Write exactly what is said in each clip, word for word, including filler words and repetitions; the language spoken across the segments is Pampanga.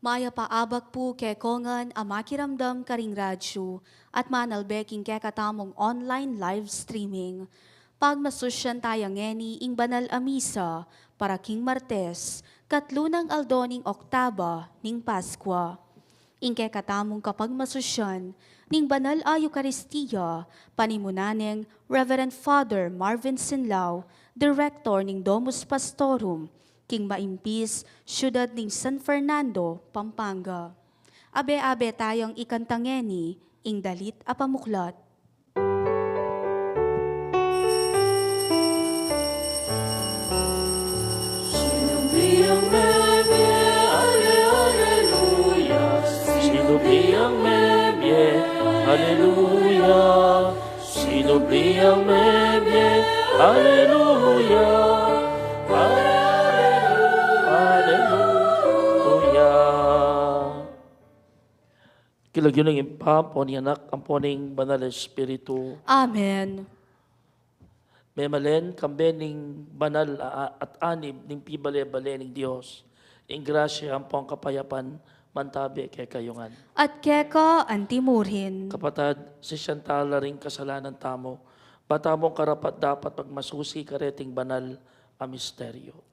Mayap a abak pu kekongan a makiramdam karing radyu at manalbe king kekatamung online live streaming. Pagmasusyan taya ngeni ing banal a misa para king Martes, katlu nang aldo ning Oktaba ning Paskua. Ing kekatamung kapagmasusyan ning banal a Eukaristia, panimunan neng Reverend Father Marvin Sinlao, Direktor ning Domus Pastorum, king maimpis siyudad ning San Fernando, Pampanga. Abe-abe tayang ikanta ngeni ing dalit a pamuklat. Sino biyang mebie, ale-, aleluya. Sino biyang mebie, aleluya. Sino biyang mebie, aleluya. Aleluya. Aleluya. King lagyu ning Ibpa, ampo ning Anak, ampo ning Banal a Espiritu. Amen. Memalen kambe ning banal a-, at anib ning pibale-bale ning Dios, ing grasya ampong kapayapan mantabe kekayu ngan. At keka antimurin. Kapatad, sisian tala ring kasalanan tamu, ba tamung karapat-dapat pagmasusi kareting banal a misteryo.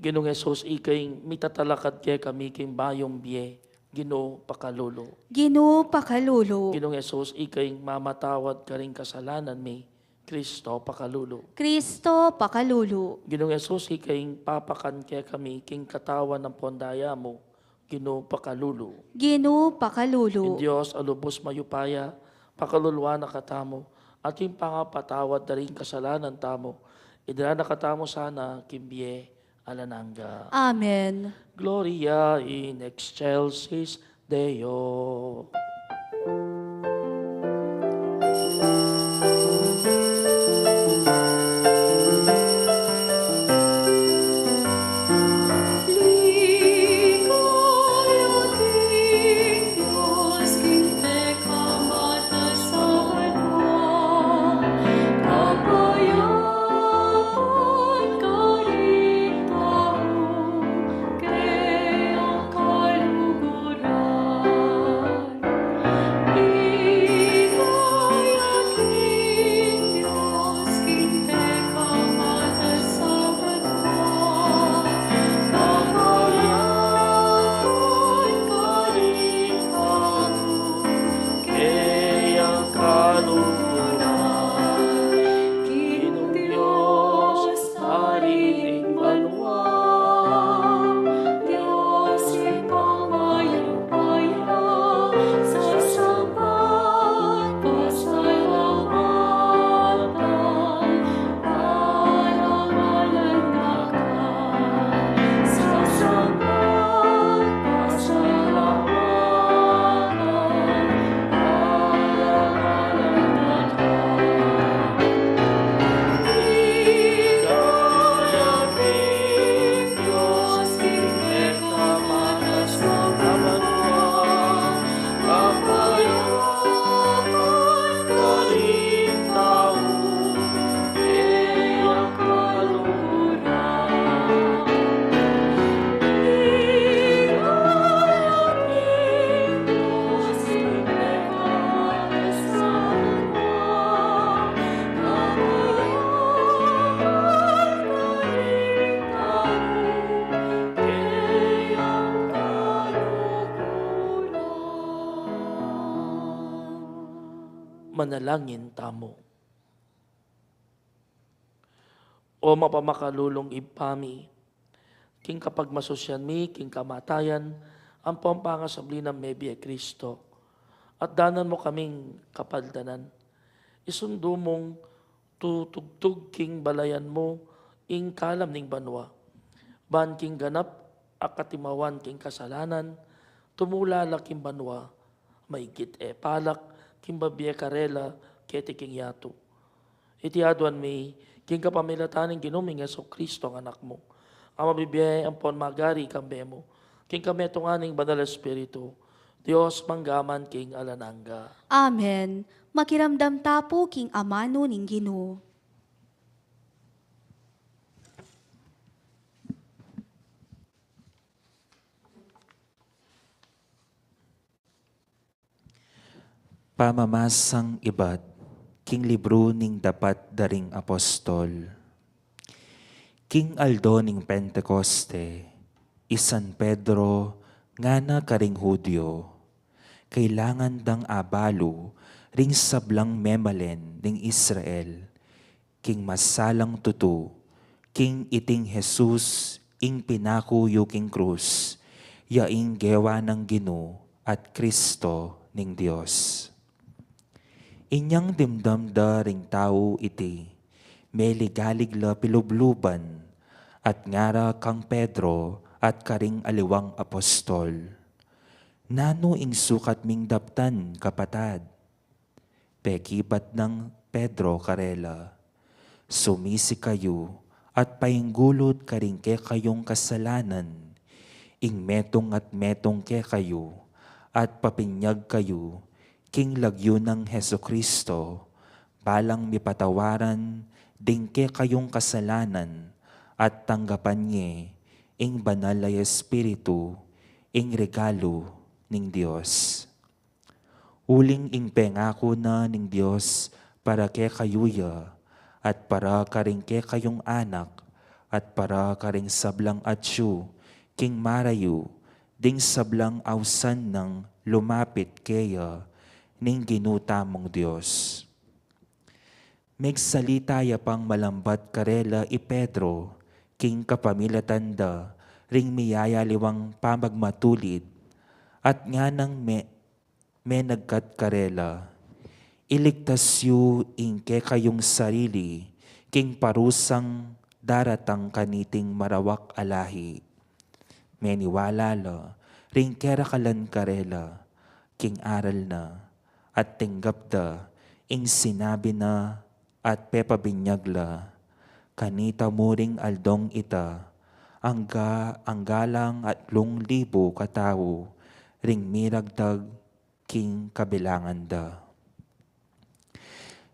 Ginung Jesus, ika ing mitatalakad kekami king bayung bie, Ginu pakalulu. Ginu pakalulu. Ginung Jesus, ika ing mamatawad karing kasalanan mi, Kristo pakalulu. Kristo pakalulu. Ginung Jesus, ika ing papakan kekami king katawan ampon daya mu, Ginu pakalulu. Ginu pakalulu. Ing Dios a lubus mayupaya, pakaluluan na katamu, at king pangapatawad da ring kasalanan tamu, idala na katamu sana king bie alang angga. Amen. Gloria in excelsis Deo. Kaya kaluguran, Ginung Dios, Ari ning banua, Dios ning pamayan, sasampat pasalamatan, parangalan na ka, sasampat pasalamatan, parangalan na ka. Manalangin tamu. O mapamakalulung Ibpa mi, king kapagmasusian mi king kamatayan ampong pangasabli nang mebie Kristo, at danan mu kaming kapaldanan. Isundu mung tutugtug king balayan mu ing kalam ning banua, ban king ganap a katimawan king kasalanan, tumula la king banua, maigit e pa la king babie karela keti king yatu. Iti aduan mi king kapamilatan ning Ginu ming Jesucristo a Anak mu, a mabibie ampon magari kambe mu, king kametungan ning Banal a Espiritu, Dios mangga man king alang angga. Amen. Makiramdam ta pu king amanu ning Ginu. Pamamasang ibat king libru ning dapat da ring apostol. King aldo ning Pentecoste, i San Pedro ngana karing Judio, kailangan dang abalu ring sablang memalen ning Israel king masalang tutu, king iting Jesus ing pinaku yu king krus, ya ing gewa nang Ginu at Kristo ning Dios. Inyang dimdam da ring tau iti, meligalig la pilubluban, at ngara kang Pedro at karing aliwang apostol, "Nanu ing sukat ming daptan, kapatad?" Pekibat nang Pedro karela, "Sumisi kayu at painggulut karing kekayung kasalanan, ing metung at metung kekayu, at papinyag kayu king lagyu nang Jesucristo, balang mipatawaran ding kekayung kasalanan, at tanggapan ye ing banal a Espiritu, ing regalu ning Dios." Uling ing pengaku na ning Dios para kekayu ya, at para karing kekayung anak, at para karing sablang atyu king marayu, ding sablang ausan nang lumapit keya ning Ginu tamung Dios. Megsalita ya pang malambat karela i Pedro king kapamilatan da ring miyayaliwang pamagmatulid, at nganang me-, menagkat karela, "Iligtas yu ing kekayung sarili king parusang daratang kaniting marawak a lahi." Meniwala la ring kerakalan karela king aral na, at tinggap da ing sinabi na, at pepabinyag la, "Kanita mu ring aldong ita, angga-, anggalang atlung libu katau ring miragdag king kabilangan da."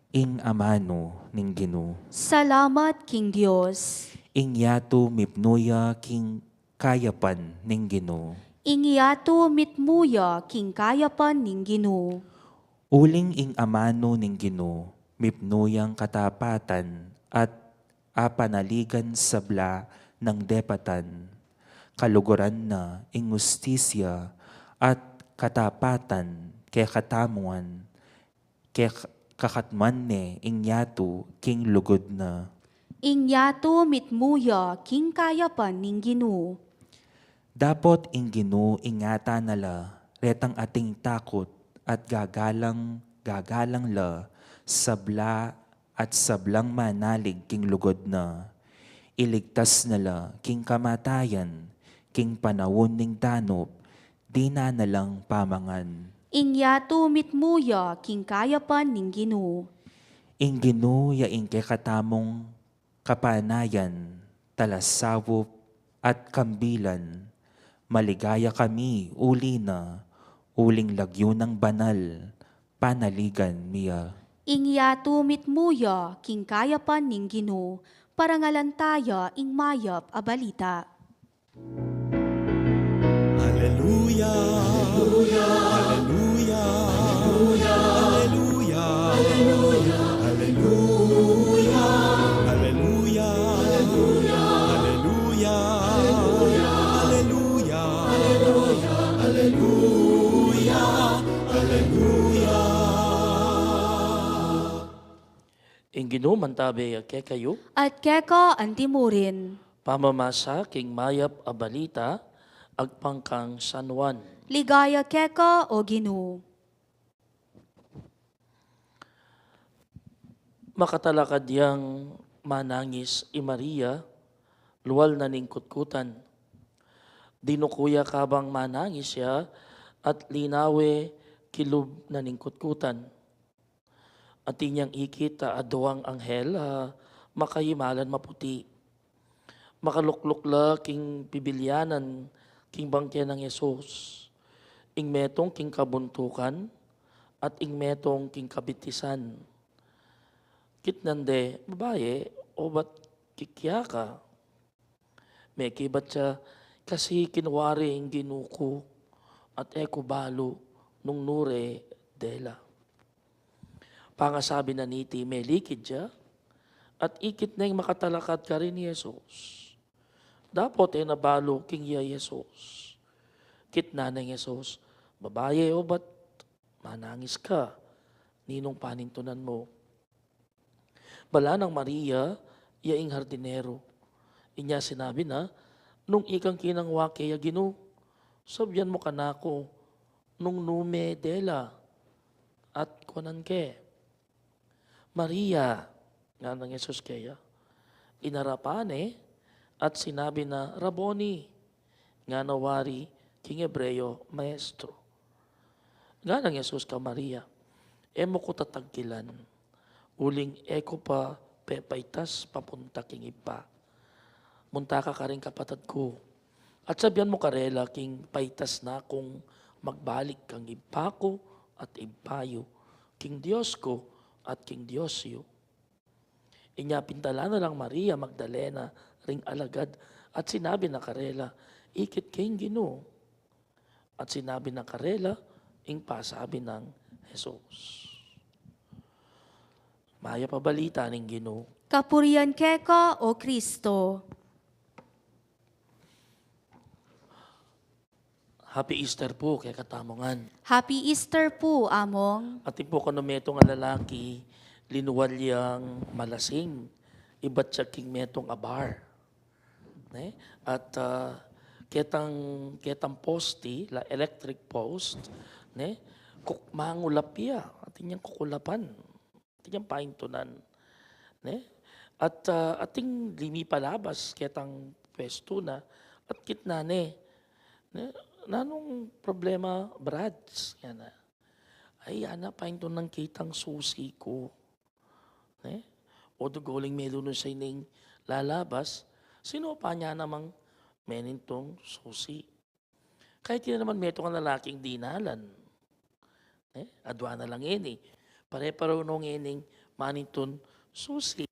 Ing amanu ning Ginu. Salamat king Dios. Ing yatu mipnu ya king kayapan ning Ginu. Ing yatu mitmu ya king kayapan ning Ginu. Uling ing amanu ning Ginu mipnu yang katapatan at apanaligan sabla nang depatan. Kaluguran na ing ustisya at katapatan kekatamu ngan, kek-, kakatman ne ing yatu king lugud na. Ing yatu mitmu ya king kayapan ning Ginu. Dapot ing Ginu ingatan na la retang ating takut at gagalang, gagalang la sabla at sablang manalig king lugud na. Iligtas na la king kamatayan, king panaun ning danup, dinan na lang pamangan. Ing yatu mitmu ya king kayapan ning Ginu. Ing Ginu ya ing kekatamung kapanayan, talasaup, at kambilan. Maligaya kami uli na, uling lagyu nang banal, panaligan mi ya. Ing yatu mitmu ya king kayapan ning Ginu, parangalan taya ing mayap a balita. Aleluya. Aleluya. Aleluya. Aleluya. Aleluya. Ing Ginu mantabe ya kekayu. At keka antimurin. Pamamasa king mayap a balita agpang kang San Juan. Ligaya keka, o Ginu. Makatalakad yang manangis i Maria, lual na ning kutkutan. Dinuku ya kabang manangis ya, at linawe kilub na ning kutkutan. Atin yang ikit a aduang anghel a makahimalan maputi. Makalukluk la king pibilyanan king bangke nang Jesus, ing metung king kabuntukan, at ing metung king kabitisan. Kitnan de, "Babayi, obat kikya ka?" Mekibat ya, "Kasi kinwari ing Ginu ku, at e ku balu nung nure dela." Pangasabi na niti, melikid ya, at ikit neng makatalakad karin i Jesus. Dapot e na balu king iya i Jesus. Kitnan neng Jesus, "Babaye, obat manangis ka? Ninung panintunan mu?" Bala nang Maria, iya ing hardinero. Inya sinabi na, "Nung ikang kinang wake ya, Ginu, sabian mu kanaku nung nu me dela at kuanan ke." "Maria," nganang Jesus keya. Inarapan ne at sinabi na, "Rabboni," ngana wari king Hebreo, "Maestro." Nganang Jesus kang Maria, "E mu ku tatagkilan, uling e ku pa pepaitas papunta king Ibpa. Munta ka karing kapatad ku at sabian mu karela king paitas na kung magbalik kang Ibpa ku at Ibpa yu, king Dios ku at king Dios yu." Inya pintalan na lang Maria Magdalena ring alagad at sinabi na karela, "Ikit ke ing Ginu." At sinabi na karela ing pasabi nang Jesus. Mayap a balita ning Ginu. Kapurian keka, o Kristo. Happy Easter pu kekatamu ngan. Happy Easter pu, Among. Atin pu kanu metung a lalaki, linual yang malasing, ibat ya king metung a bar. Ne? At, ah, ketang, ketang poste, la electric post, ne? Kuk-, mangulap ya, atin yang kukulapan. Atin yang paintunan. Ne? At, ah, atin limipalabas ketang pwestu na, at kitnan ne, ne? "Nanung problema, Brads?" ngana. "Ay, ngana, paintunan kitang susi ku." Ne? O dugo uling melunus ya ining lalabas, sinupa ne namang menintung susi. Kaybat na naman metung a lalaking dinalan. Ne? Adua na lang ini. Pare-pareho no ngening manintun susi.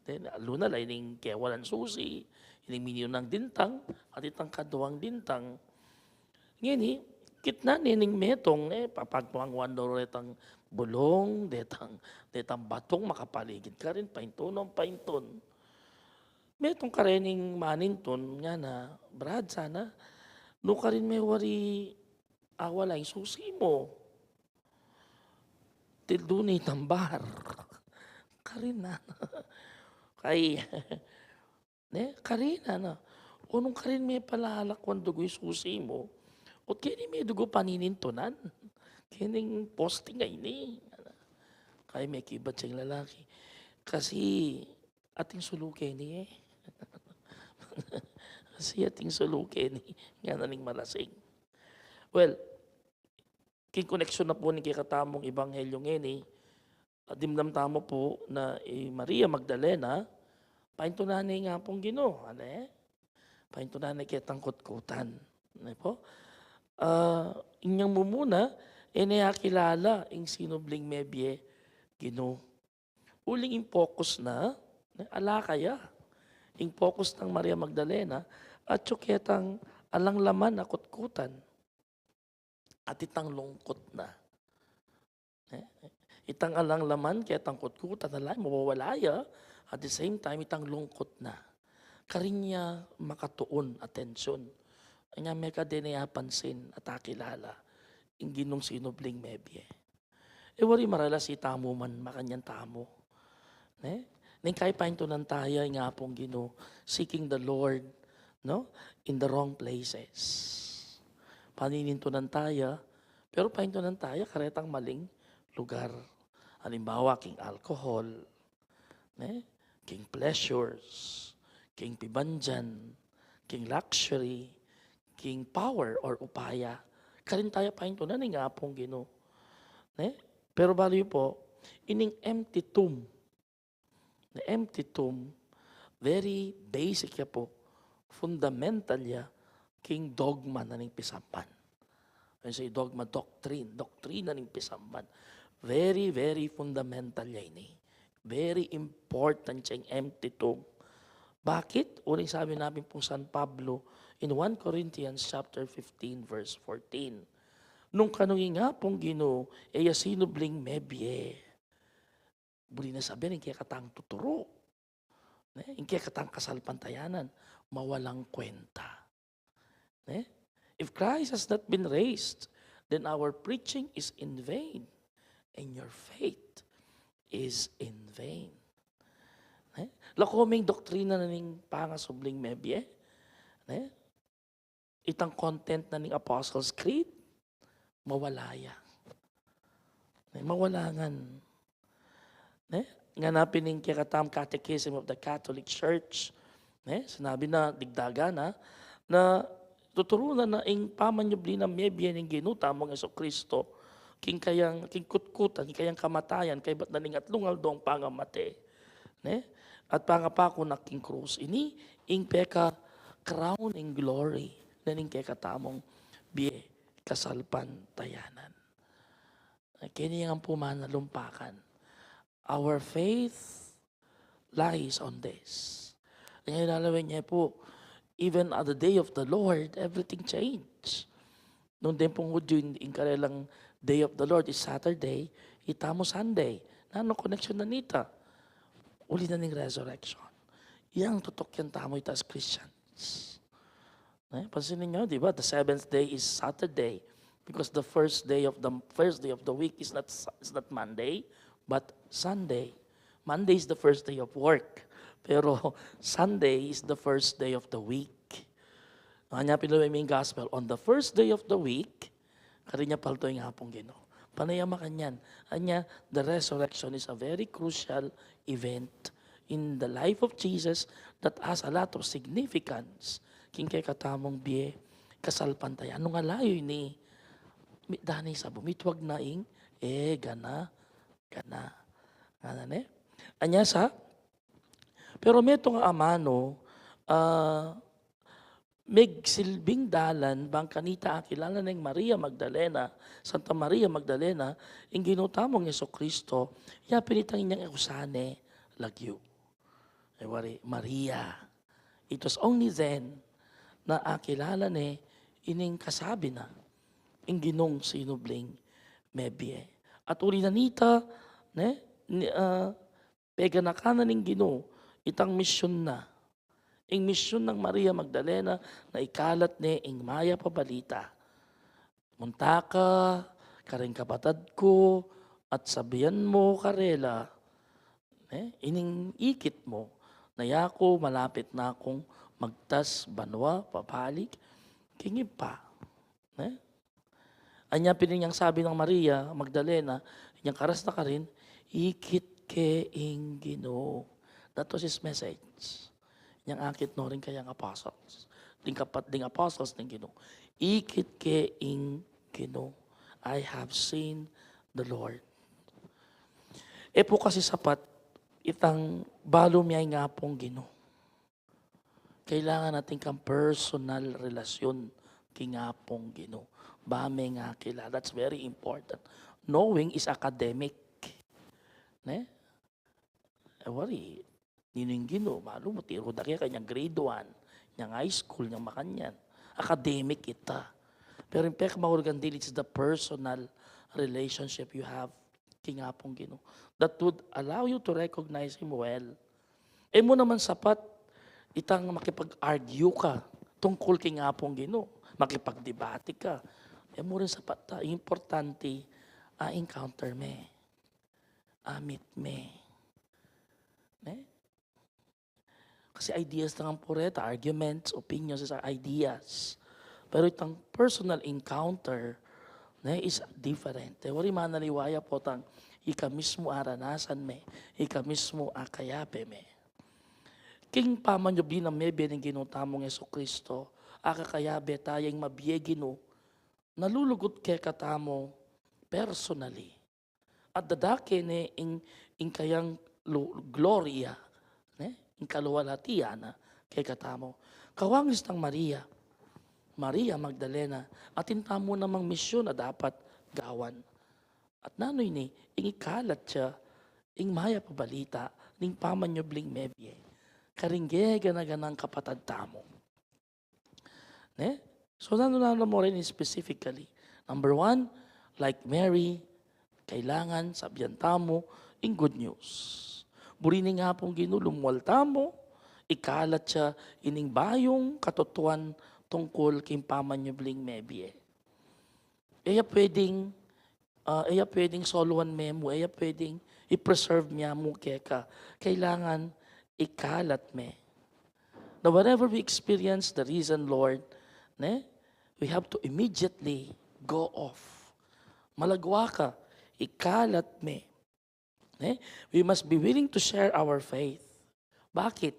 Ne? Alu na la ining kewalan susi, ining minunang dintang, at itang kaduang dintang. Ngeni, kitnan ne ning metung, ne, papagtuang wando retang bulung, detang, detang batung, makapaligid karin, paintun nung paintun. Metung karin ing manintun, ngana, "Brad, sana, nu karin me wari awala ing susi mu? Tildu ne itang bar." Karin na. Kay, ne, karin na. "O nung karin me pala alak wang dugu ing susi mu, o't keni me dugu paninintunan? Kening posting a ini." Kay mekibat ya ing lalaki. "Kasi ating sulu keni e." "Kasi ating sulu keni," ngana ning malasing. Well, king koneksyon na pu ning kekatamung ebanghelyo ngeni, dimdam tamu pu na i Maria Magdalena, paintunan ne ing Apung Ginu, ale? Paintunan ne ketang kutkutan. Ne pu? Ah, inyang mumuna, e ne akilala ing sinubling mebie, Ginu. Uling ing focus na, ne, ala kaya. Ing focus nang Maria Magdalena, atyu ketang alang laman a kutkutan. At itang lungkut na. Ne? Itang alang laman ketang kutkutan, ala, mawawala ya. At the same time, itang lungkut na. Karin ya makatuun atensyon. Anya mekad e ne apansin at akilala ing Ginung sinubling mebie. E wari maralas itamu man makanyan tamu. Ne? Ning kaipaintunan taya ing Apung Ginu, seeking the Lord, no? In the wrong places. Paninintunan taya, pero paintunan taya karetang maling lugar. Alimbawa, king alcohol, ne? King pleasures, king pibandian, king luxury, king power or upaya. Karin taya paintunan ing Apung Ginu. Ne? Pero balu yu pu, ining empty tomb. Ne, empty tomb, very basic ya pu, fundamental ya king dogma na ning pisamban. When you say dogma, doctrine, doctrine na ning pisamban. Very, very fundamental ya ini. Very important yang empty tomb. Bakit? Uling sabi na pin pung San Pablo in one Corinthians chapter fifteen, verse fourteen, "Nung kanu ing Apung Ginu e ya sinubling mebie, Buri na sabian, ing kekatang tuturu, ne? Ing kekatang kasalpantayanan, mawalang kwenta. Ne? If Christ has not been raised, then our preaching is in vain, and your faith is in vain. Ne? Lako ming doktrina na ning pangasubling mebie, ne? Itang content na ning Apostles' Creed, mawala ya. Ne? Mawala ngan. Ne? Ngana pin ing kekatamung Catechism of the Catholic Church, ne? Sinabi na, digdagan na, na tuturu na na ing pamanyubli nang mebie ning Ginu tamung Jesucristo, king kayang, king kutkutan, king kayang kamatayan, kaybat na ning atlung aldong pangamate, ne? At pangapaku na king krus. Ini ing peka crowning glory na ning kekatamung bie kasalpantayanan. Keni yang ampo man a lumpakan. Our faith lies on this. Ngayon, alam niya po, even on the day of the Lord, everything changed. Nung tempong Hudyo, ing, ing karelang day of the Lord is Saturday, itamu Sunday. Nanu connection na nita? Uli na ning resurrection. Yang tutukian tamu ita as Christians. Eh, pansinin niyo, di ba? The seventh day is Saturday because the first day of the first day of the week is not Sa- is not Monday, but Sunday. Monday is the first day of work, pero Sunday is the first day of the week. Anya pin lawen mi ing gospel, on the first day of the week, karin ya paldo ing Apung Ginu. Panaya makanyan. Anya, the resurrection is a very crucial event in the life of Jesus that has a lot of significance king kekatamung bie kasalpantayanan. Nung alayu ini, mi- dani sa bumitwag na ing, eh, gana, gana. Gana ne? Anya sa, pero metung a amanu, ah, megsilbing dalan bang kanita akilala neng Maria Magdalena, Santa Maria Magdalena, ing Ginu tamung Jesucristo, ya pin itang inyang ekusan ne lagyu. E wari, Maria. It was only then na akilala ne ining kasabi na, ing Ginung sinubling mebie. At uli na nita, ne, ni, ah, peganakan na ning Ginu itang misyun na. Ing misyun nang Maria Magdalena na ikalat ne ing mayap a balita. Munta ka karing kapatad ku at sabian mu karela, ne, ining ikit mu, na yaku malapit na kung magtas banua pabalik king Ibpa. Ne? Anya pin inyang sabi nang Maria Magdalena, inyang karas na karin, "Ikit ke ing Ginu." That was his message. Inyang akit no ring kayang apostles. Ding kapat, ding apostles ning Ginu. "Ikit ke ing Ginu. I have seen the Lord." E pu kasi sapat itang balu mie ing Apung Ginu. Kailangan natin kang personal relasyon king Apung Ginu. Ba me nga kilala. That's very important. Knowing is academic. Ne? E wari, ninu ing Ginu, malu mu, tiru da ke kanyang grade one, nyang high school, nyang makanyan. Academic ita. Pero ing pekamaurgan dili, it's the personal relationship you have king Apung Ginu that would allow you to recognize Him well. E mu naman sapat itang makipag-argue ka tungkul king Apung Ginu, makipagdebate ka. E mu rin sapat ta, importante, a-encounter me, a-meet me. Ne? Kasi ideas lang ang pureta, arguments, opinions is ideas. Pero itang personal encounter, ne, is different. E wari manaliwa ya potang ika mismu aranasan me, ika mismu akayabe me. King pamanyubli nang mebie ning Ginu tamung Jesucristo, akakayabe ta ya ing mabie Ginu, nalulugut kekatamu personally. At dadake ne ing, ing kayang lu-, gloria, ne? Ing kaluwalhatian na kekatamu. Kawangis nang Maria, Maria Magdalena, atin tamu namang misyun a dapat gawan. At nanu ini, ing ikalat ya ing mayap a balita ning pamanyubling mebie karing gegana-ganang kapatad tamu. Ne? So, nanu-nanu mu rin specifically? Number one, like Mary, kailangan sabian tamu ing good news. Buri ning Apung Ginu lumual tamu, ikalat ya ining bayung katutuan tungkul king pamanyubling mebie. E ya pwedeng, ah, e ya pwedeng soluan me mu, e ya pwedeng i-preserve me mu keka. Kailangan ikalat me. Now, whenever we experience the risen Lord, ne, we have to immediately go off. Malagwa ka, ikalat me. Ne? We must be willing to share our faith. Bakit?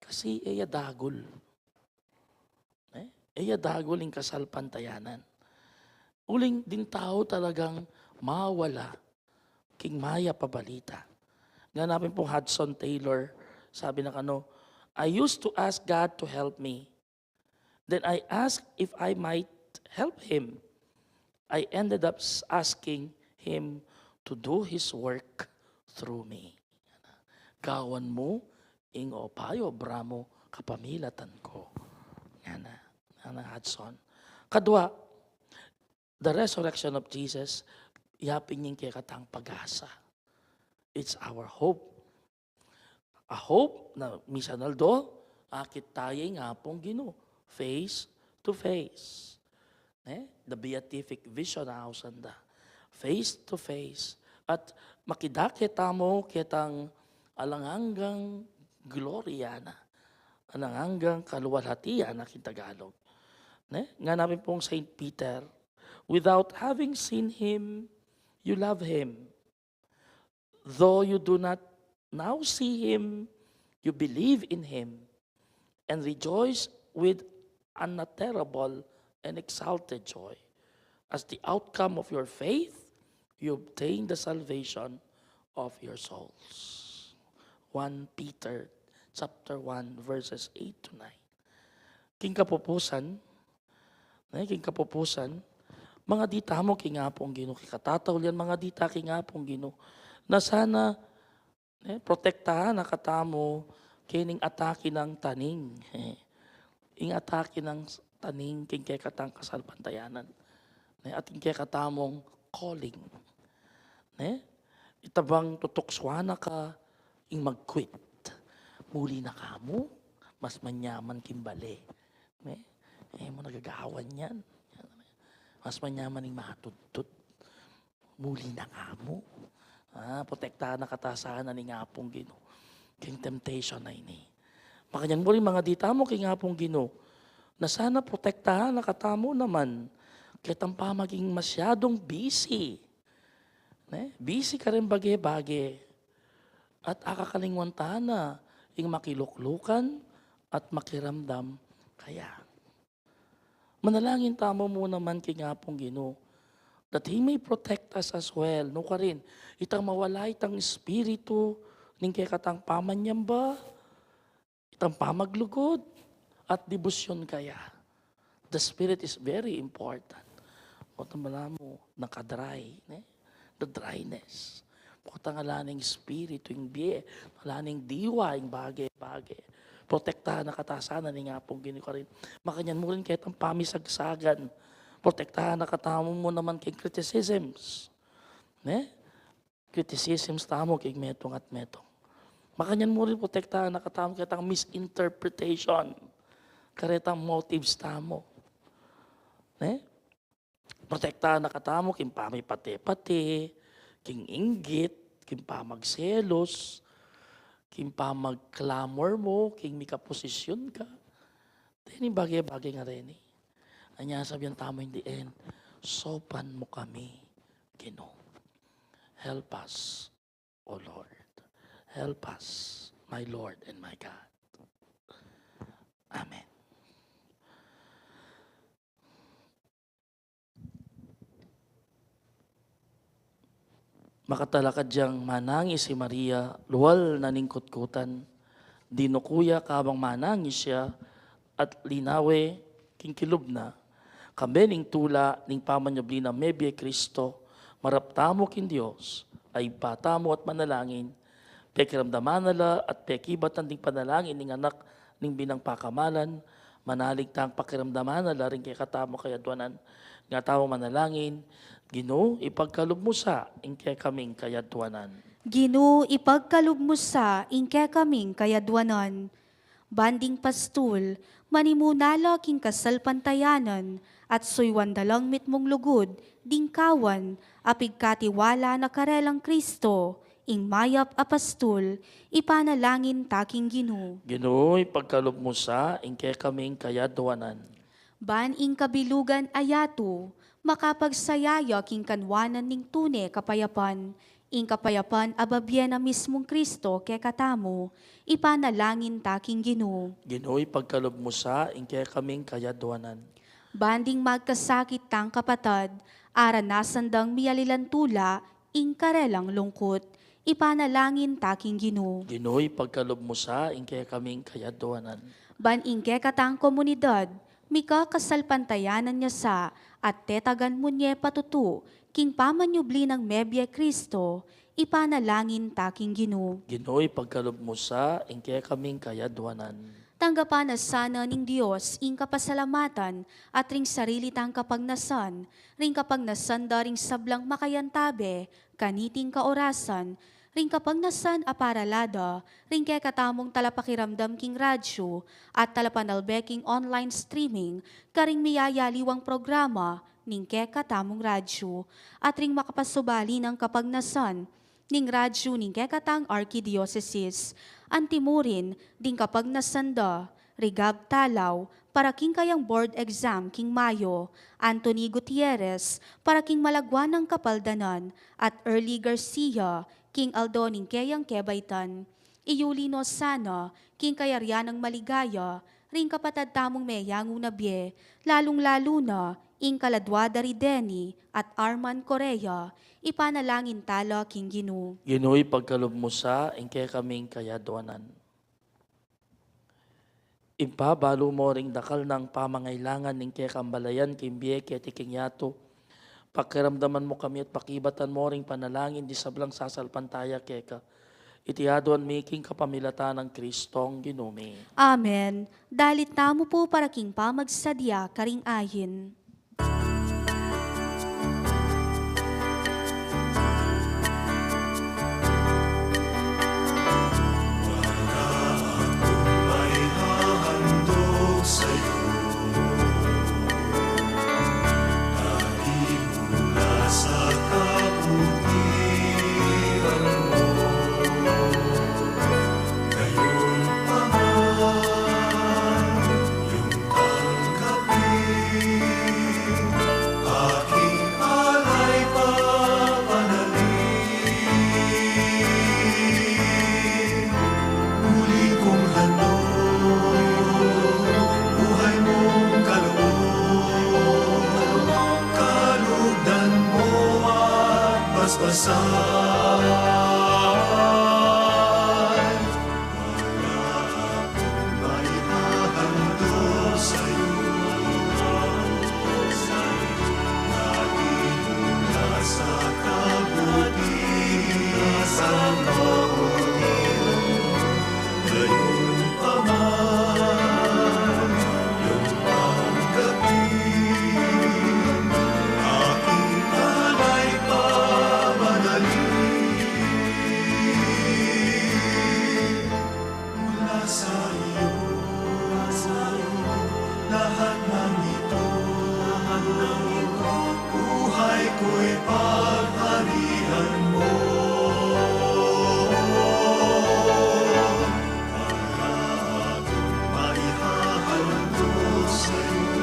Kasi e ya dagul. Ne? E ya dagul ing kasalpantayanan. Uling ding tau talagang mawala king mayap a balita. Ngana pin pung Hudson Taylor, sabi na kanu, "I used to ask God to help me. Then I asked if I might help him. I ended up s- asking him to do his work through me." Gawan mu ing obra mu kapamilatan ku. Ngana, ngana Hudson. Kadua, the resurrection of Jesus, yapin ing kekatang pag-asa. It's our hope. A hope na misan aldo, akit taya ing Apung Ginu, face to face. Ne? The beatific vision, ausan da. Face to face. At makidake tamu ketang alang anggang gloria na. Alang anggang kaluwalhatian na king Tagalog. Ne? Ngana pin pung Saint Peter, "Without having seen him, you love him. Though you do not now see him, you believe in him and rejoice with unutterable and exalted joy. As the outcome of your faith, you obtain the salvation of your souls." One Peter chapter one, verses eight to nine. King kapupusan, ne, king kapupusan, mangadi tamu king Apung Ginu, king katataulian, mangadi ta king Apung Ginu, na sana, ne, protektahan na katamu kening atake ning taning. Ing atake ning taning king kekatang kasalpantayanan. Ne, at ing kekatamung calling. Ne, ita bang tutuksuan na ka ing mag-quit. Muli na ka mu, mas manyaman king bale. Ne? E mu na gagawan yan. Mas manyaman ing matudtud. Muli na ka mu. Ah, protektahan na kata sana ning Apung Ginu king temptation a ini. Makanyan mu rin, mangadi tamu king Apung Ginu, na sana protektahan na katamu naman ketang pamaging masyadung busy. Ne? Busy karing bage-bage. At akakalingwan ta na ing makiluklukan at makiramdam kaya. Manalangin tamu mu naman king Apung Ginu, that He may protect us as well. Nukarin, itang mawala itang espiritu ning kekatang pamanyamba, itang pamaglugud at debosyon kaya. The spirit is very important. Potang balamu, nakadry, ne? The dryness. Potang ala ning espiritu ing bie, ala ning diwa ing bage-bage. Protektahan na kata sana ning Apung Ginu karin. Makanyan mu rin ketang pamisagsagan. Protektahan na katamu mu naman king criticisms. Ne? Criticisms tamu king metung at metung. Makanyan mu rin protektahan na katamu ketang misinterpretation karetang motives tamu. Ne? Protektahan na katamu king pamipate-pate, king inggit, king pamagselos, king pamagklamor mu king mika posisyon ka. Deni bage-bage ngareni. Anya sabian tamu in the end, "Saupan mu kami, Ginu." Help us, O Lord. Help us, my Lord and my God. Amen. Makatalakad yang manangis i Maria, lual na ning kutkutan. Dinuku ya kabang manangis ya, at linawe king kilub na, kambe ning tula ning pamanyubli nang mebie Kristo. Marap tamu king Dios a Ibpa tamu at manalangin, pekiramdaman na la at pekibatan ding panalangin ning Anak ning binang pakamalan. Manalig tang pakiramdaman na la ring kekatamung kayadwanan. Nga tamu manalangin, Ginu, ipagkalub mu sa ing kekaming kayadwanan. Ginu, ipagkalub mu sa ing kekaming kayadwanan. Ban ding pastul, manimuna la king kasalpantayanan, at suyuan da lang mitmung lugud, ding kawan, a pigkatiwala na karelang Kristo, ing mayap a pastul, ipanalangin ta king Ginu. Ginu, ipagkalub mu sa ing kekaming kayadwanan. Ban ing kabilugan a yatu, makapagsaya ya king kanwanan ning tune kapayapan, ing kapayapan a babie na mismung Kristo kekatamu, ipanalangin ta king Ginu. Ginu, ipagkalub mu sa ing kekaming kayadwanan. Ban ding magkasakit tang kapatad, aranasan dang mialilan tula, ing karelang lungkut, ipanalangin ta king Ginu. Ginu, ipagkalub mu sa ing kekaming kayadwanan. Ban ing kekatang komunidad, mika kasalpantayanan ya sa, at tetagan mu ne patutu, king pamanyubli nang mebie Kristo, ipanalangin ta king Ginu. Ginu, ipagkalub mu sa ing kekaming kayadwanan. Tanggapan na sana ning Dios ing kapasalamatan at ring sarili tang kapagnasan, ring kapagnasan da ring sablang makayantabe, kaniting kaorasan, ring kapagnasan a parala da, ring kekatamung talapakiramdam king radyu, at talapanalbe king online streaming, karing miyayaliwang programa, ning kekatamung radyu, at ring makapasubali nang kapagnasan, ning radyu ning kekatang arkidiosesis, antimurin, ding kapagnasan da, Rigab Talaw, para king kayang board exam king Mayo, Anthony Gutierrez, para king malagwa nang kapaldanan, at Early Garcia, king aldo ning keyang kebaitan. Iyuli no sana, king kayarian nang maligaya, ring kapatad tamung meyangu na bie, lalung-lalu na, ing kaladwa da ri Denny at Arman Correa, ipanalangin tala king Ginu. Ginu, ipagkalub mu sa ing kekaming kayadwanan. Ibpa, balu mo ring dakal nang pamangailangan ning kekambalayan king bie keti king yatu. Pakiramdaman mu kami at pakibatan mo ring panalangin di sablang sasalpantaya keka. Iti aduan mi king kapamilatan nang Kristong Ginu mi. Amen. Dalit tamu pu para king pamagsadya karing ayin. Aking alay pamanalig, uli kung handog, buhay mung kaloob, kalugdan mo at basbasan. Mula sa iyo, lahat ng ito, buhay ko'y pagharian mo. Para akong maihahandog sa iyo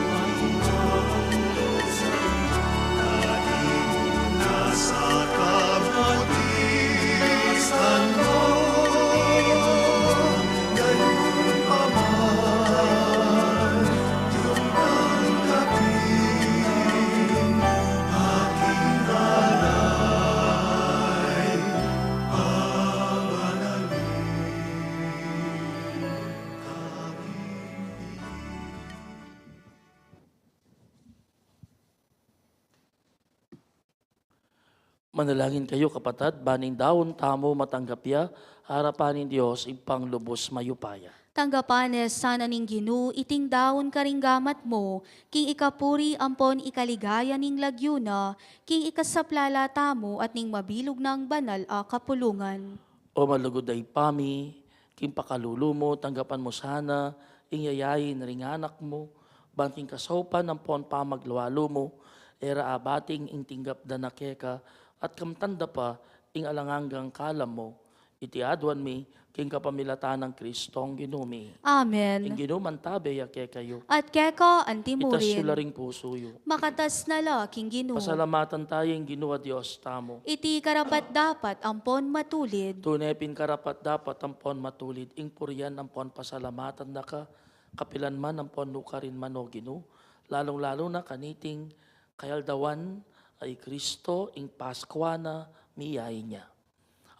ang nasa kabutihan mo. Manalangin kayu, kapatad, ban ing daun tamu matanggap ya arapan ning Dios Ibpang lubus mayupaya. Tanggapan ne sana ning Ginu iting daun karing gamat mu, king ikapuri ampon ikaligaya ning lagyu na, king ikasaplala tamu at ning mabilug nang banal a kapulungan. O malugud a Ibpa mi, king pakalulu mu, tanggapan mu sana ing yayain ring anak mu, ban king kasaupan ampon pamaglualu mu, e ra abating ing tinggap da na keka, at kamtan da pa ing alang anggang kalam mu. Iti aduan mi king kapamilatan nang Kristong Ginu mi. Amen. Ing Ginu mantabe ya kekayu. At keka anti mu rin. Itas yu la ring pusu yu. Makatas na la king Ginu. Pasalamatan tamu ing Ginu a Dios tamu. Iti karapat-dapat ampon matulid. Tune pin karapat-dapat ampon matulid ing purian ampon pasalamatan da ka, kapilan man ampon nukarin man, o Ginu, lalung-lalu na kaniting kayaldawan a i Kristo, ing Paskua na miyain ya.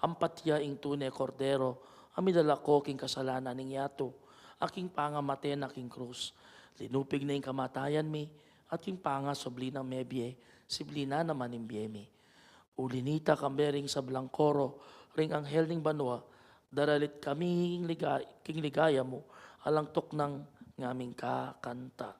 Ampat ya ing tune Kordero a midalako king kasalanan ning yatu, a king pangamate na king krus, linupig na ing kamatayan mi, at king pangasubli nang mebie, sibli na naman ing bie mi. Uli nita, kambe ring sablang koro ring anghel ning banua, daralit kami king liga-, king ligaya mu, alang tuknang ngaming kakanta.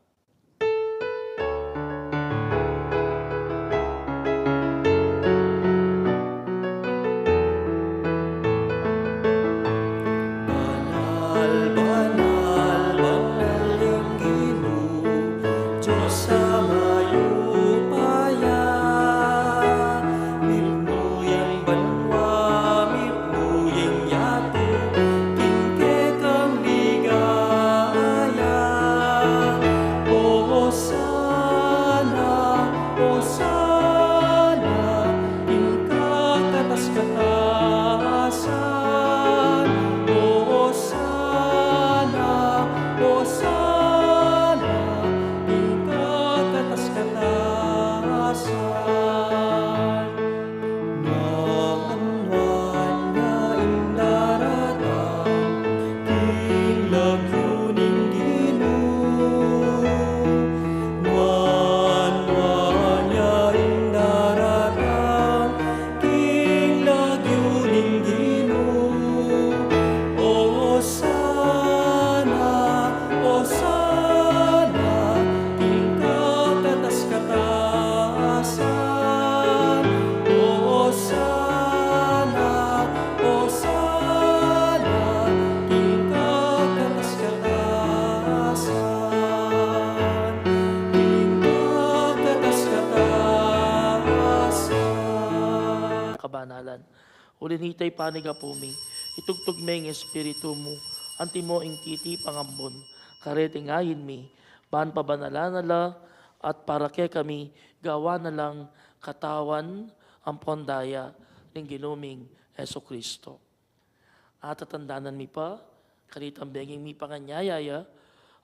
Banal, banal, banal yang Ginu, Dios a mayupaya, mipnu yang banua, mipnu yang yatu, king kekang ligaya. Osana, Osana, king kakatas-katasan. Osana, Osana, king kakatas-katasan. Nuan, nuan ya ing daratang king lagyu ning Ginu. Nuan, nuan ya ing daratang king lagyu ning Ginu. Osana, Osana, king kakatas-katasan. Osana, Osana, king kakatas-katasan. King kakatas-katasan. Kabanalan. Uli nita, Ibpa mi, Apu mi, itugtug me ing Espiritu mu, antimo ing titipang ambun kareting ain mi, ban pabanalan na la at para kekami gawan na lang katawan ampon daya ning Ginu ming Jesucristo. Atatandanan mi pa, kanitang bengi mipanganyaya ya,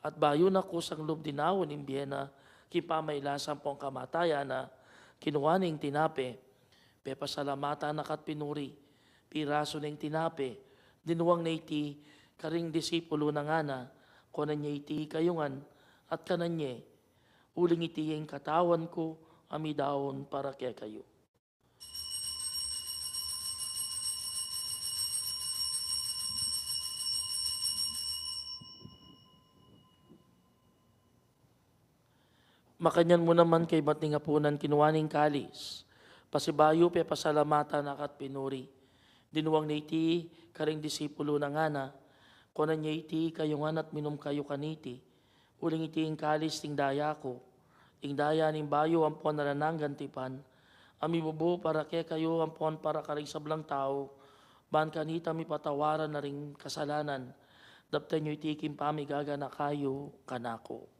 at bayu na kusang lub dinaun ing bie na, king pamailas ampon kamatayan na, kinua ne ing tinape, pepasalamatan na ka at pinuri, pirasu ne ing tinape, dinuang ne iti karing disipulu na, ngana, kuanan ye iti kayu ngan, at kanan ye, uling iti ing katawan ku a midaun para kekayu. Makanyan mu naman kaybat ning apunan, kinua ne ing kalis, pasibayu pepasalamatan na ka at pinuri, dinuang ne iti karing disipulu na, ngana, kuanan ye iti kayu ngan at minum kayu kaniti, uling iti ing kalis ning daya ku, ing daya ning bayu ampon alang anggang tipan, a mibubu para kekayu ampon para karing sablang tau, ban kanita mipatawaran na ring kasalanan. Daptan yu iti king pamigaganaka yu kanaku.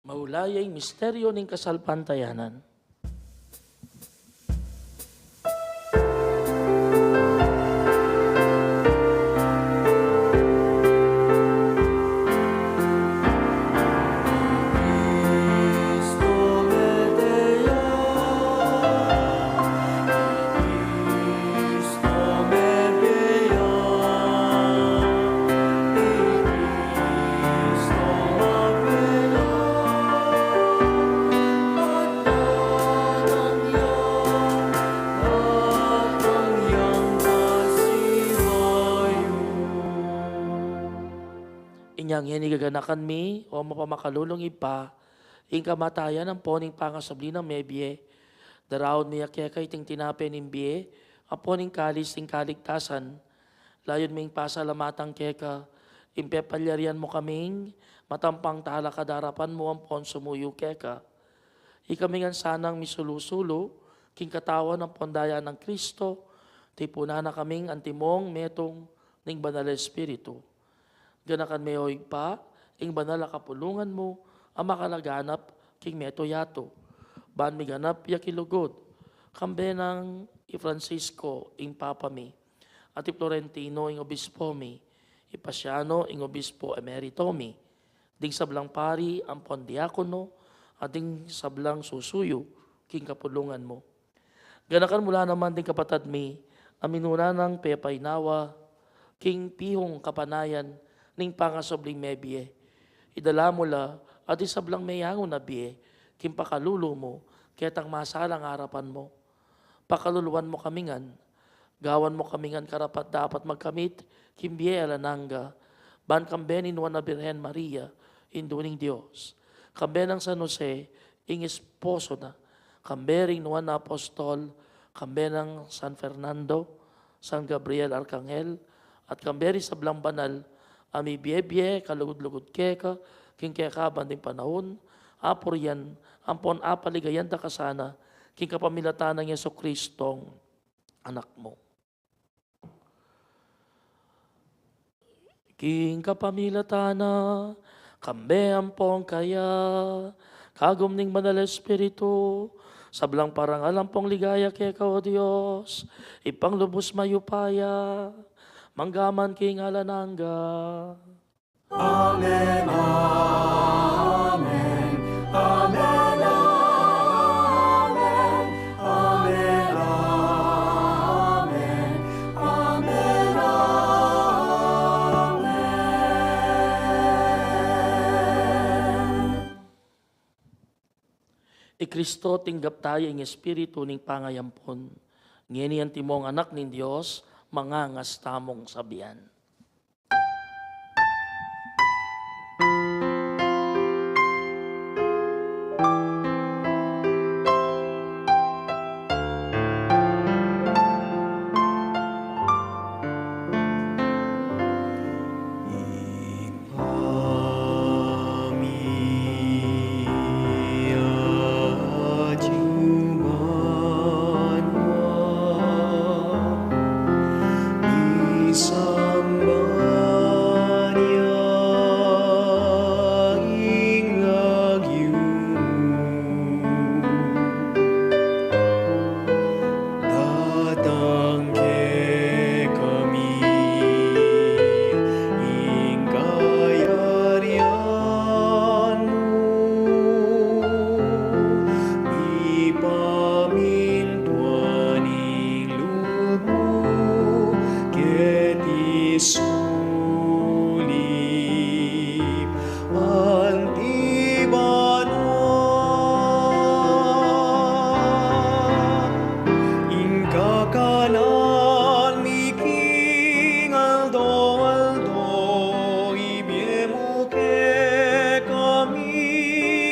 Maula ya ing misteryu ning kasalpantayanan. Inya ngeni gaganakan mi, o mapamakalulung Ibpa, ing kamatayan ampon ing pangasubli nang mebie. Daraun mi keka iting tinape ning bie ampon ing kalis ning kaligtasan. Layun ming pasalamatan keka ing pepalyarian mu kaming matampang talakad king arapan mu ampon sumuyu keka. Ikami ngan sanang misulu-sulu king katawan ampon daya nang Kristo, tipunan na kaming antimong metung ning Banal a Espiritu. Ganakan me, o Ibpa, ing banal a kapulungan mu a makalaganap king mabilug a yatu, ban miganap ya king lugud, kambe nang i Francisco ing Papa mi, at i Florentino ing Obispo mi, i Paciano ing Obispo Emerito mi, ding sablang pari ampon diakono, at ding sablang susuyu king kapulungan mu. Ganakan mu la naman ding kapatad mi a minuna nang pepainawa king pihung kapanayan ning pangasubling mebie. Idala mu la at ding sablang meyangu na bie king pakalulu mu ketang masalang arapan mu. Pakaluluan mu kami ngan, gawan mu kami ngan karapat-dapat magkamit king bie alang angga, ban kambe ning Nuan a Birhen Maria, Indu ning Dios, kambe nang San Jose, ing esposo na, kambe ring Nuan a Apostol, kambe nang San Fernando, San Gabriel Arkanghel, at kambe ring sablang banal a mibie-bie kalugud-lugud keka king kekaban ding panaun, apurian ampon apaligayan da ka sana king kapamilatan nang Jesucristong Anak mu. King kapamilatan na, kambe ampon kaya, kagum ning Banal a Espiritu, sablang parangal ampon ligaya keka, o Dios, Ibpang lubus mayupaya, mangga man king alang angga. Amen, amen, amen, amen, amen, amen, amen, amen. I Kristo tinggap taya ing Espiritu ning pangayampun. Ngeni antimong anak ning Dios, mangangas tamung sabian. Datang kekami ing kayarian mu, mipamintuan ing lub mu keti sulip anti banua. Ing kakanan mi king aldo-aldo, ibie mu kekami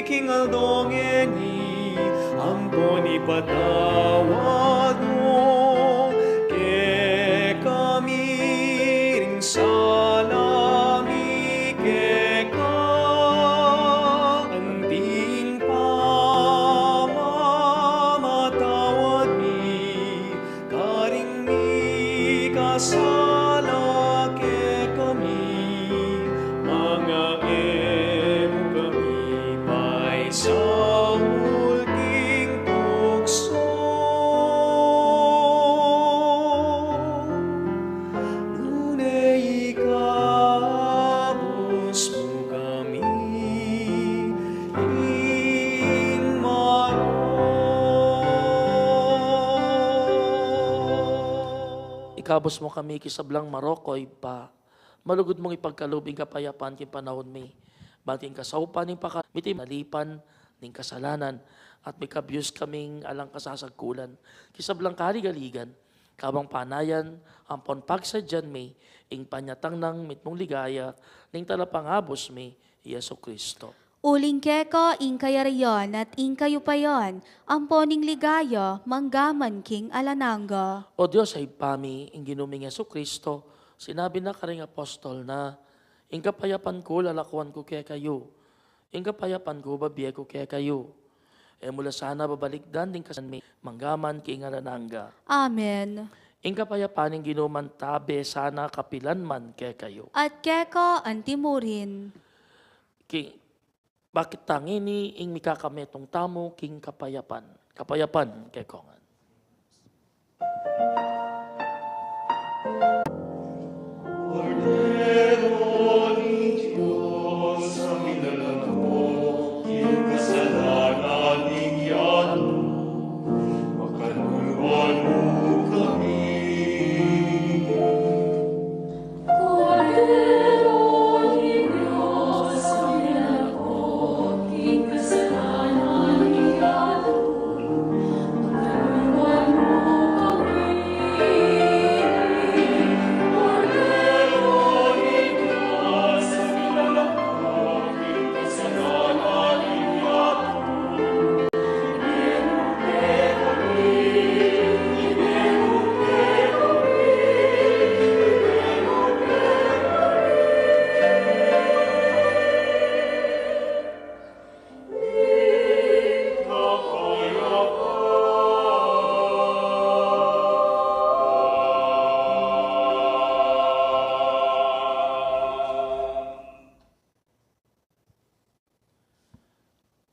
king aldo ngeni, ampon ipatawad mu kekami ring sala mi keka, anting pamamatawad mi karing mikasala kekami, manga e mu kami paisaul king tuksu, nune ikabus mu kami king marok. Ikabus mu kami king sablang marok, o Ibpa. Malugud mung ipagkalub ing kapayapan king panaun mi, ban king kasaupan ning paka-, miti nalipan ning kasalanan, at mikabyus kaming alang kasasagkulan king sablang kaligaligan, Kabang panayan, ampon pagsadyan mi ing panyatang nang mitmung ligaya ning Talapangabus mi, i Jesucristo. Uling keka ing kayarian at ing kayupayan, ampon ing ligaya, manggaman king alang angga. O Dios a Ibpa mi, ing Ginu ming Jesucristo, sinabi na karing apostol na, ing kapayapan ku lalakuan ku kekayu, ing kapayapan ku babie ku kekayu. E mu la sana babalikdan ding kasalan mi, manggaman king alang angga. Amen. Ing kapayapan ning Ginu mantabe sana kapilan man kekayu. At keka antimurin. King, bakit tangini ing mikakametung tamu king kapayapan. Kapayapan kekongan. Kordero ning Dios, a milalako king kasalanan ning yatu, pakaluluan mu kami. Kordero ning Dios, a milalako king kasalanan ning yatu,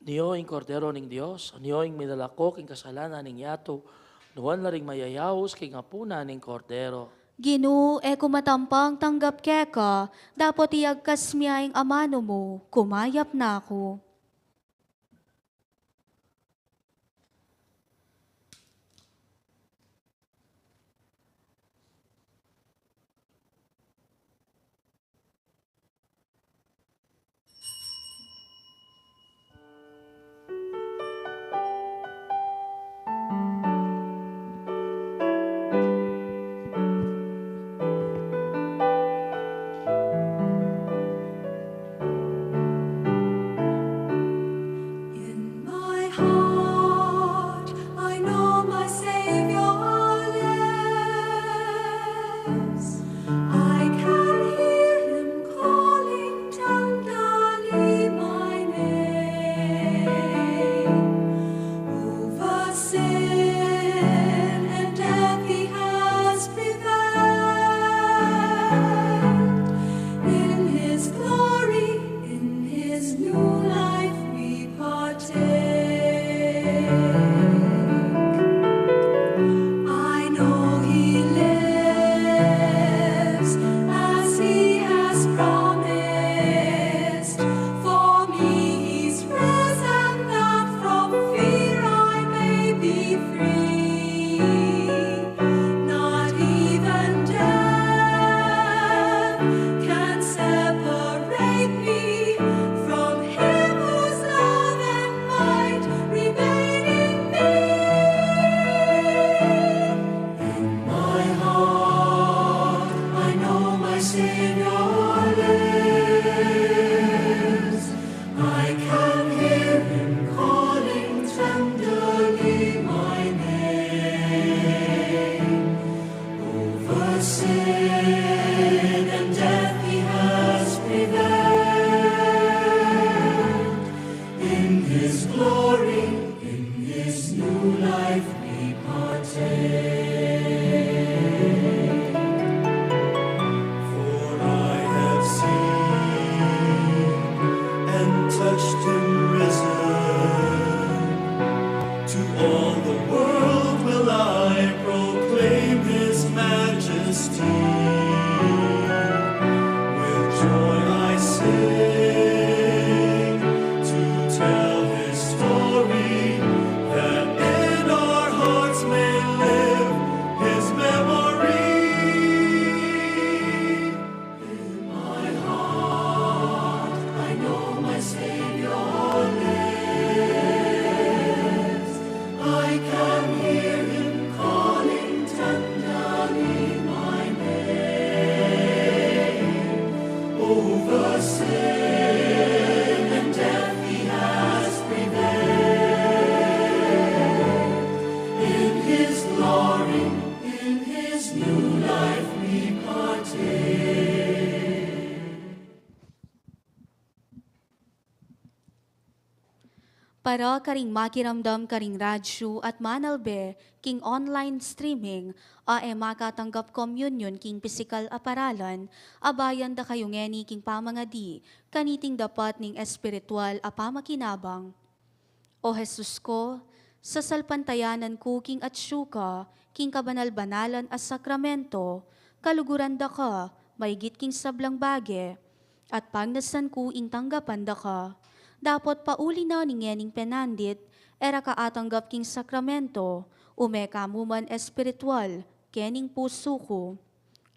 Nio ing Kordero ning Dios, nio ing milalako king kasalanan ning yatu, nuan la ring mayayaus king apunan ning Kordero. Ginu, e ku matampang tanggap keka, dapot iyagkas mu ing amanu mu, kumayap na ku. In my heart, I know my Savior lives. I can hear him calling tenderly my name. Over sin and death he has prevailed. In his glory, in his new life we partake. I know he lives as he has promised. For me he's risen that from fear I may be free. Not even death can separate me from him whose love and might remain in me. In my heart, I know my Savior lives. I can hear him calling tenderly my name. Over sin and death he has prevailed. In his glory, in his new life we partake. For I Para karing makiramdam karing radyu at manalbe king online streaming, a e makatanggap komunyon king pisikal a paralan, abayan da kayu ngeni king pamangadi kaniting dapat ning espiritual a pamakinabang. O Jesus ko, sasalpantayanan ku king atsu ka king kabanal-banalan a sakramento, kaluguran da ka maigit king sablang bage, at pagnasan ku ing tanggapan da ka. Dapot pauli na ning ngening penandit, e ra ka atanggap king sakramento, ume ka mu man espiritual kening pusu ku.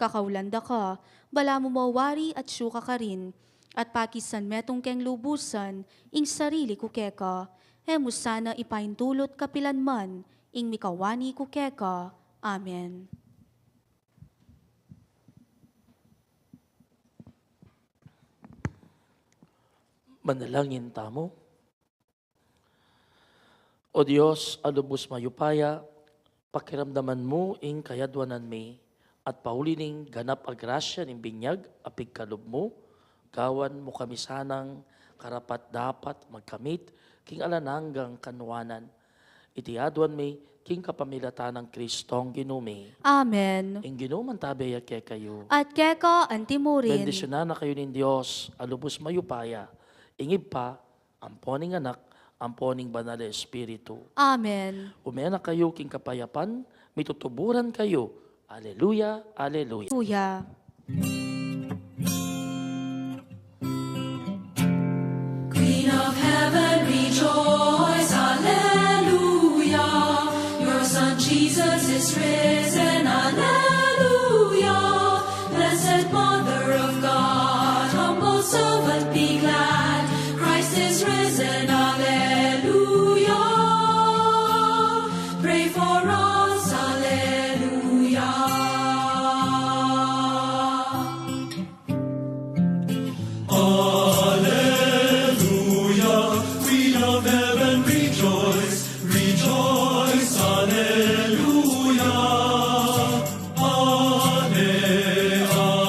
Kakaulan da ka, balamu mo wari atsu ka karin, at pakisan metung keng lubusan ing sarili ku keka, e mu sana ipaintulut kapilan man ing mikawani ku keka. Amen. Manalangin tamu. O Dios a lubus mayupaya, pakiramdaman mu ing kayadwanan mi, at pauli ning ganap a grasya ning binyag a pigkalub mu, gawan mu kami sanang karapat-dapat magkamit king alang anggang kanuanan. Iti adwan mi king kapamilatan nang Kristong Ginu mi. Amen. Ing Ginu mantabe ya kekayu. At keka antimurin. Bendisyunan na kayu ning Dios a lubus mayupaya, ing Ibpa, ampo ning Anak, ampo ning Banal a Espiritu. Amen. Ume na kayu king kapayapan, mitutuburan kayu. Aleluya, aleluya. Aleluya. Queen of heaven, rejoice, hallelujah. Your Son Jesus is risen, hallelujah. Blessed Mother of God, humble servant, be glad. Christ is risen, hallelujah. Pray for us, hallelujah. Alleluia, Queen of heaven, rejoice, rejoice, alleluia. Alle-,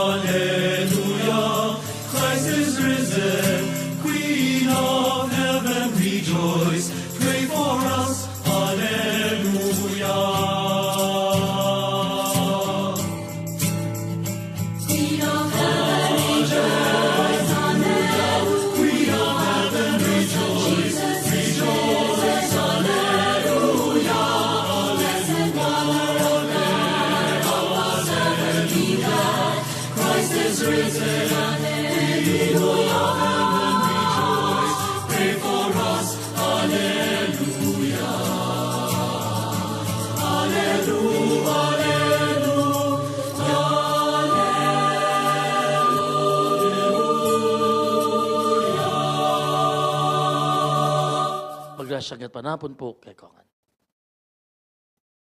alleluia, Christ is risen, Queen of heaven, rejoice, pray for us, alleluia. Magrasya at manapun pu kekongan.